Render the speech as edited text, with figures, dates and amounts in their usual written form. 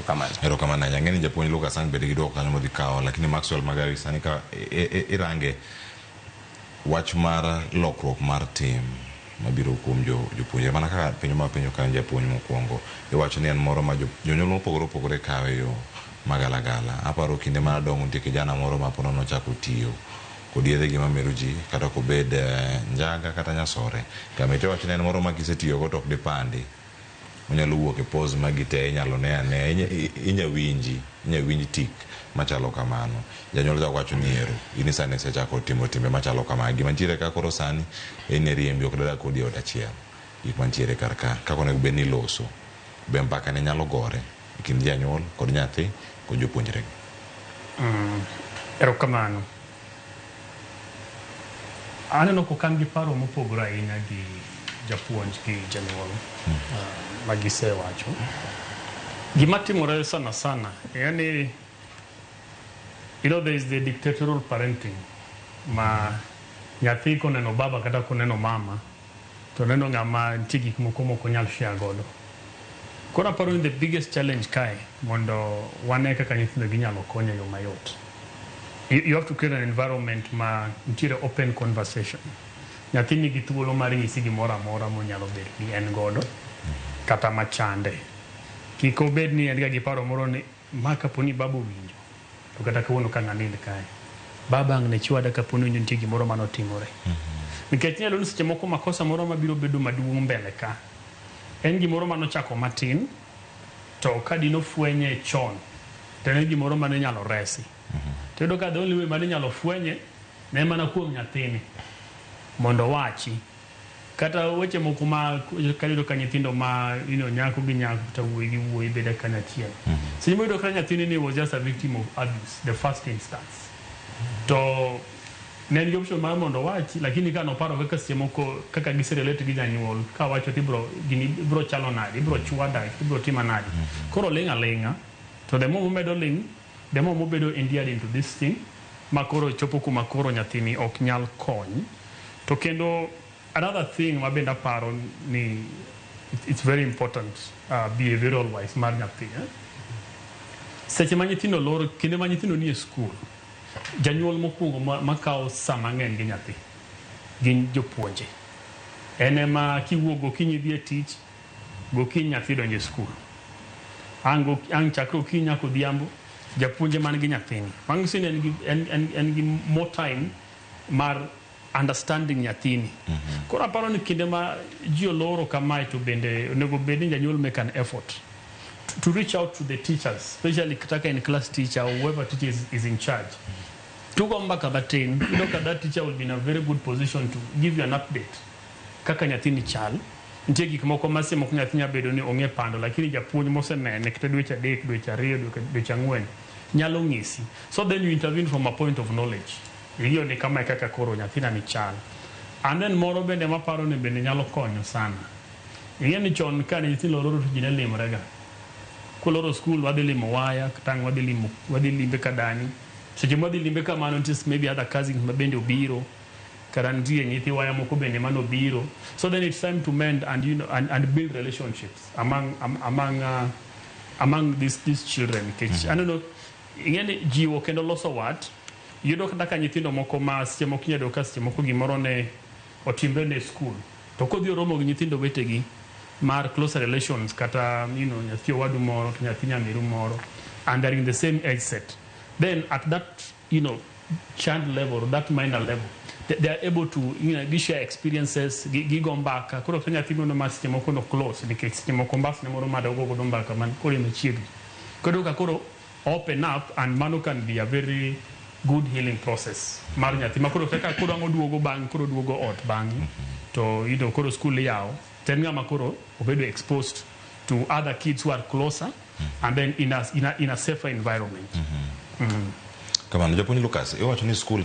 Erokamano. Erokamano ahinya. Ang'e ni japuonj Lucas ang' bende gi duoko kanyo modhi kawo, lakini Maxwell Magawi sani ka irange wach mar lokruok mar tim mabiro kuom jopuonjre mana kaka penjo ma penjo kanyo japuonj mokwongo iwacho ni en moro ma jonyuol mopogore opogore kawe e yo magalagala. Aparo kinde mana dongo nitie kijana moro ma pono nochako tiyo kod yedhe gi mamero ji kata kobed njaga kata nyasore kamiti iwacho ni en moro ma kisetiyogo to ok dipandi onyalo wuok e pause magi te inyalo ne anea inya winji inya winj tik machalo kamano. Janyuol chako wacho ni ero in sani isechako timo timbe machalo kama gima nitiere ka koro sani en ni riembi ok dadak kodi e ot achiel. Gik mantiere kar ka kaka onego bed ni iloso be mbaka ne nyalo gore e kind janyuol kod nyathi kod jopuonjre gi. Erokamano. Aneno ka an gi paro mopogore ahinya gi japuonj gi janyuol ma gisewacho. Gima timore sana sana en ni there is the dictatorial parenting ma nyathi koneno baba kata koneno mama to neno ng'ama nitie gik moko mok onyal share godo. Koro aparo ni the biggest challenge kae mondo wane kaka nyithindo ginyalo kony e yo mayot. You have to create an environment ma nitiere open conversation. Nyathi nigi thuolo mar nyisi gimoro amora monyalo bet ni en godo kata machande. Kik obed ni en ga gi paro moro ni ma kapo ni baba owinjo to kata kawuono ka ng'anind kae. Baba ang' ne chwada kapo ni owinjo nitie gimoro manotimore. Nikech inyalo ni seche moko makosa moro mabiro bedo maduong' mbele ka en gimoro manochako matin to ka dino fwenye chon to en gimoro mane inyalo resi. To iyudo ka the only way mane inyalo fwenye ne mana kuom nyathini mondo owachi. Kata weche moko ma kayudo ka nyithindo ma nyako gi nyako kata wuoyi gi wuoyi bedo kanyachiel. Seche moko iyudo ka nyathini ni was just a victim of abuse the first instance. To ne en gi option mar mondo owachi lakini ka noparo kaka seche moko kaka gise relate gi janyuol ka wacho to ibro gini ibro chalo nade ibro chwada ibro tima nade. Koro ling' aling'a to the more momedo ling' the more mobedo endeared into this thing ma koro chopo kuma koro nyathini ok nyal kony. To kendo another thing ma bende aparo ni it's very important behavioral wise mar nyathi. Eh? Seche ma nyithindo loro kinde ma nyithindo nie school janyuol mokwongo makawo sa mang'eny gi nyathi gin jopuonje. En ema kiwuok gokinyi idhi e tich, gokinyi nyathi donjo e skul. Ang' chakre okinyi nyaka odhiambo, japuonj ema nigi nyathini. Manyiso ni en gi more time mar understanding nyathini. Koro aparo ni kinde ma ji oloro kamae to bende onego bed ni janyuol make an effort to reach out to the teachers, especially kata ka en class teacher or whoever teacher is in charge. Tugo mbaka matin, iyudo ka that teacher will be in a very good position to give you an update kaka nyathini chal. Nitie gik moko ma seche moko nyathi nyalo bedo ni ong'e pando lakini japuonj mosenene kata dweche 3, dweche 2, dweche 4 nyalo ng'isi. So then you intervene from a point of knowledge. Ing'iyo ni kamae kaka koro nyathina ni chal. And then moro bende maparo ni bende nyalo konyo sana. Ing'e ni chon kane nyithindo oloro to ji ne limore ga. Koloro skul wadhi limo waya kata ang' wadhi limo wadhi limbe ka dani. Seche mwadhi limbe kamano nitie maybe other cousins ma bende obiro. Kata nitie nyithi waya moko bende manobiro. So then it's time to mend and you know and build relationships among these children. Nikech aneno ing'e ni jiwo kendo loso wat yudo kata ka nyithindo moko ma seche moko inyalo yudo ka seche moko gimoro ne otimre ne skul to kodhi oromo gi nyithindo wetegi mar closer relations kata nyathi owadu moro to nyathi nyamiru moro and they're in the same age set, then at that child level or that minor level they are able to gi share experiences gigo mbaka. Koro ka nyathi moro ma seche moko no close nikech seche moko mbasne moro ma dogo godo mbaka man koro machiegni koro ka koro open up and mano can be a very good healing process mar nyathi ma koro kaka koro ang' oduogo bang' koro oduogo ot bang'e to koro school iyawo to en ng'ama koro obedo exposed to other kids who are closer and then in a safer environment. Kamano japuonj Lucas iwacho ni skul kanyo